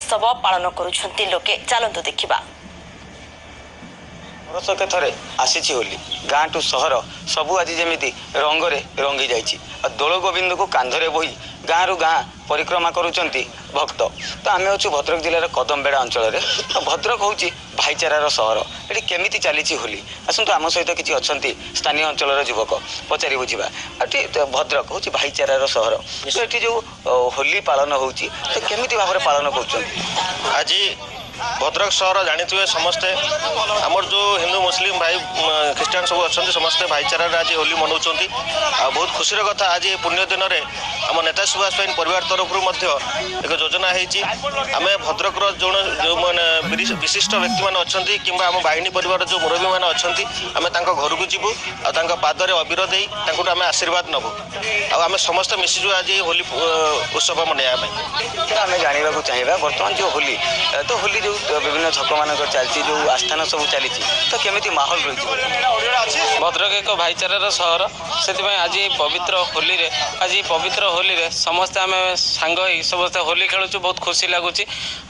ଉତ୍ସବ ପାଳନ କରୁଛନ୍ତି ଲୋକେ, ଚାଲନ୍ତୁ ଦେଖିବା। ବର୍ଷକେ ଥରେ ଆସିଛି ହୋଲି। ଗାଁଠୁ ସହର ସବୁ ଆଜି ଯେମିତି ରଙ୍ଗରେ ରଙ୍ଗି ଯାଇଛି। ଆଉ ଦୋଳ ଗୋବିନ୍ଦକୁ କାନ୍ଧରେ ବୋହି ଗାଁରୁ ଗାଁ ପରିକ୍ରମା କରୁଛନ୍ତି ଭକ୍ତ। ତ ଆମେ ଅଛୁ ଭଦ୍ରକ ଜିଲ୍ଲାର କଦମବେଡ଼ା ଅଞ୍ଚଳରେ। ତ ଭଦ୍ରକ ହେଉଛି ଭାଇଚାରାର ସହର। ଏଠି କେମିତି ଚାଲିଛି ହୋଲି, ଆସନ୍ତୁ ଆମ ସହିତ କିଛି ଅଛନ୍ତି ସ୍ଥାନୀୟ ଅଞ୍ଚଳର ଯୁବକ, ପଚାରି ବୁଝିବା। ଏଠି ଭଦ୍ରକ ହେଉଛି ଭାଇଚାରାର ସହର, ତ ଏଠି ଯେଉଁ ହୋଲି ପାଳନ ହେଉଛି, ତ କେମିତି ଭାବରେ ପାଳନ କରୁଛନ୍ତି? ଆଜି ଭଦ୍ରକ ସହର ଜାଣିଥିବେ ସମସ୍ତେ, ଆମର ଯେଉଁ ହିନ୍ଦୁ ମୁସଲିମ ଭାଇ ଖ୍ରୀଷ୍ଟିଆନ ସବୁ ଅଛନ୍ତି, ସମସ୍ତେ ଭାଇଚାରାରେ ଆଜି ହୋଲି ମନାଉଛନ୍ତି। ଆଉ ବହୁତ ଖୁସିର କଥା, ଆଜି ଏ ପୁଣ୍ୟ ଦିନରେ ଆମ ନେତା ସୁଭାଷ ସ୍ୱାଇଁ ପରିବାର ତରଫରୁ ମଧ୍ୟ ଏକ ଯୋଜନା ହେଇଛି। ଆମେ ଭଦ୍ରକର ଯେଉଁ ଯେଉଁମାନେ ବିଶିଷ୍ଟ ବ୍ୟକ୍ତିମାନେ ଅଛନ୍ତି କିମ୍ବା ଆମ ବାହିନୀ ପରିବାର ଯେଉଁ ମୁରବୀମାନେ ଅଛନ୍ତି, ଆମେ ତାଙ୍କ ଘରକୁ ଯିବୁ ଆଉ ତାଙ୍କ ପାଦରେ ଅବିର ଦେଇ ତାଙ୍କଠୁ ଆମେ ଆଶୀର୍ବାଦ ନେବୁ। ଆଉ ଆମେ ସମସ୍ତେ ମିଶିଯିବୁ ଆଜି ହୋଲି ଉତ୍ସବ ମନାଇବା ପାଇଁ। ଆମେ ଜାଣିବାକୁ ଚାହିଁବା, ବର୍ତ୍ତମାନ ଯେଉଁ ହୋଲି, ତ ହୋଲି ଯେଉଁ ବିଭିନ୍ନ ଛକମାନଙ୍କର ଚାଲିଛି, ଯେଉଁ ଆସ୍ଥାନ ସବୁ ଚାଲିଛି, ତ କେମିତି ମାହୋଲ ରହିଛି? ଭଦ୍ରକ ଏକ ଭାଇଚାରାର ସହର, ସେଥିପାଇଁ ଆଜି ପବିତ୍ର ହୋଲିରେ, ଆଜି ପବିତ୍ର ହୋଲିରେ ସମସ୍ତେ ଆମେ ସାଙ୍ଗ ହେଇ ସମସ୍ତେ ହୋଲି ଖେଳୁଛୁ, ବହୁତ ଖୁସି ଲାଗୁଛି।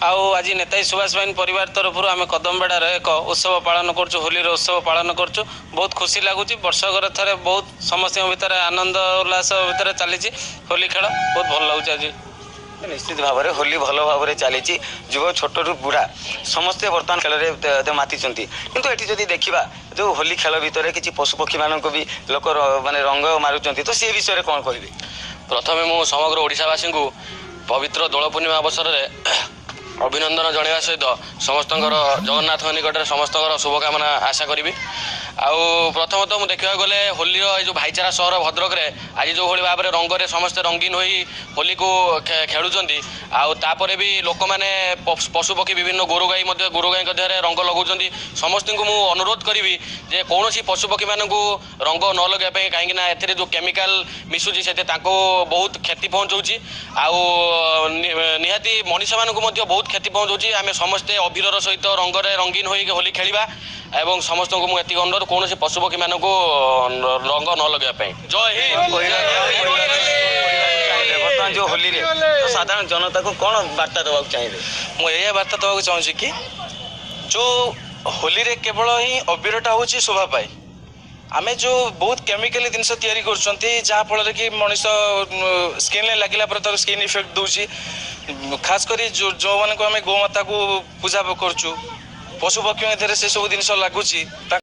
ଆଉ ଆଜି ନେତାଜୀ ସୁଭାଷ ବାହିନୀ ପରିବାର ତରଫରୁ ଆମେ କଦମବେଡ଼ାରେ ଏକ ଉତ୍ସବ ପାଳନ କରୁଛୁ, ହୋଲିର ଉତ୍ସବ ପାଳନ କରୁଛୁ, ବହୁତ ଖୁସି ଲାଗୁଛି। ବର୍ଷକରେ ଥରେ ବହୁତ ସମସ୍ତଙ୍କ ଭିତରେ ଆନନ୍ଦ ଉଲ୍ଲାସ ଭିତରେ ଚାଲିଛି ହୋଲି ଖେଳ, ବହୁତ ଭଲ ଲାଗୁଛି ଆଜି। ନିଶ୍ଚିତ ଭାବରେ ହୋଲି ଭଲ ଭାବରେ ଚାଲିଛି। ଯୁବ ଛୋଟରୁ ବୁଢ଼ା ସମସ୍ତେ ବର୍ତ୍ତମାନ ଖେଳରେ ମାତିଛନ୍ତି। କିନ୍ତୁ ଏଠି ଯଦି ଦେଖିବା, ଯେଉଁ ହୋଲି ଖେଳ ଭିତରେ କିଛି ପଶୁପକ୍ଷୀମାନଙ୍କୁ ବି ଲୋକ ମାନେ ରଙ୍ଗ ମାରୁଛନ୍ତି, ତ ସେ ବିଷୟରେ କ'ଣ କହିବେ? ପ୍ରଥମେ ମୁଁ ସମଗ୍ର ଓଡ଼ିଶାବାସୀଙ୍କୁ ପବିତ୍ର ଦୋଳ ପୂର୍ଣ୍ଣିମା ଅବସରରେ ଅଭିନନ୍ଦନ ଜଣାଇବା ସହିତ ସମସ୍ତଙ୍କର ଜଗନ୍ନାଥଙ୍କ ନିକଟରେ ସମସ୍ତଙ୍କର ଶୁଭକାମନା ଆଶା କରିବି। ଆଉ ପ୍ରଥମତଃ ମୁଁ ଦେଖିବାକୁ ଗଲେ ହୋଲିର ଏଇ ଯେଉଁ ଭାଇଚାରା ସହର ଭଦ୍ରକରେ ଆଜି ଯେଉଁଭଳି ଭାବରେ ରଙ୍ଗରେ ସମସ୍ତେ ରଙ୍ଗୀନ ହୋଇ ହୋଲିକୁ ଖେଳୁଛନ୍ତି, ଆଉ ତାପରେ ବି ଲୋକମାନେ ପଶୁପକ୍ଷୀ ବିଭିନ୍ନ ଗୋରୁ ଗାଈ ମଧ୍ୟ, ଗୋରୁ ଗାଈଙ୍କ ଦେହରେ ରଙ୍ଗ ଲଗାଉଛନ୍ତି। ସମସ୍ତଙ୍କୁ ମୁଁ ଅନୁରୋଧ କରିବି ଯେ କୌଣସି ପଶୁପକ୍ଷୀମାନଙ୍କୁ ରଙ୍ଗ ନ ଲଗାଇବା ପାଇଁ, କାହିଁକିନା ଏଥିରେ ଯେଉଁ କେମିକାଲ ମିଶୁଛି ସେଥିରେ ତାଙ୍କୁ ବହୁତ କ୍ଷତି ପହଞ୍ଚାଉଛି, ଆଉ ନିହାତି ମଣିଷମାନଙ୍କୁ ମଧ୍ୟ ବହୁତ କ୍ଷତି ପହଞ୍ଚାଉଛି। ଆମେ ସମସ୍ତେ ଅବିରର ସହିତ ରଙ୍ଗରେ ରଙ୍ଗୀନ ହୋଇ ହୋଲି ଖେଳିବା ଏବଂ ସମସ୍ତଙ୍କୁ ମୁଁ ଏତିକି ଅନୁରୋଧ, କୌଣସି ପଶୁପକ୍ଷୀମାନଙ୍କୁ ରଙ୍ଗ ନ ଲଗାଇବା ପାଇଁ। ଜୟ ହିନ୍ଦ। ବର୍ତ୍ତମାନ ଯେଉଁ ହୋଲିରେ ସାଧାରଣ ଜନତାକୁ କ'ଣ ବାର୍ତ୍ତା ଦେବାକୁ ଚାହିଁବେ? ମୁଁ ଏଇଆ ବାର୍ତ୍ତା ଦେବାକୁ ଚାହୁଁଛି କି ଯେଉଁ ହୋଲିରେ କେବଳ ହିଁ ଅବିରଟା ହେଉଛି ଶୋଭା ପାଏ, ଆମେ ଯେଉଁ ବହୁତ କେମିକାଲି ଜିନିଷ ତିଆରି କରୁଛନ୍ତି, ଯାହାଫଳରେ କି ମଣିଷ ସ୍କିନ୍ରେ ଲାଗିଲା ପରେ ତାକୁ ସ୍କିନ୍ ଇଫେକ୍ଟ ଦେଉଛି। ଖାସ କରି ଯେଉଁମାନଙ୍କୁ ଆମେ ଗୋମାତାକୁ ପୂଜା କରୁଛୁ, ପଶୁପକ୍ଷୀଙ୍କ ଦେହରେ ସେସବୁ ଜିନିଷ ଲାଗୁଛି।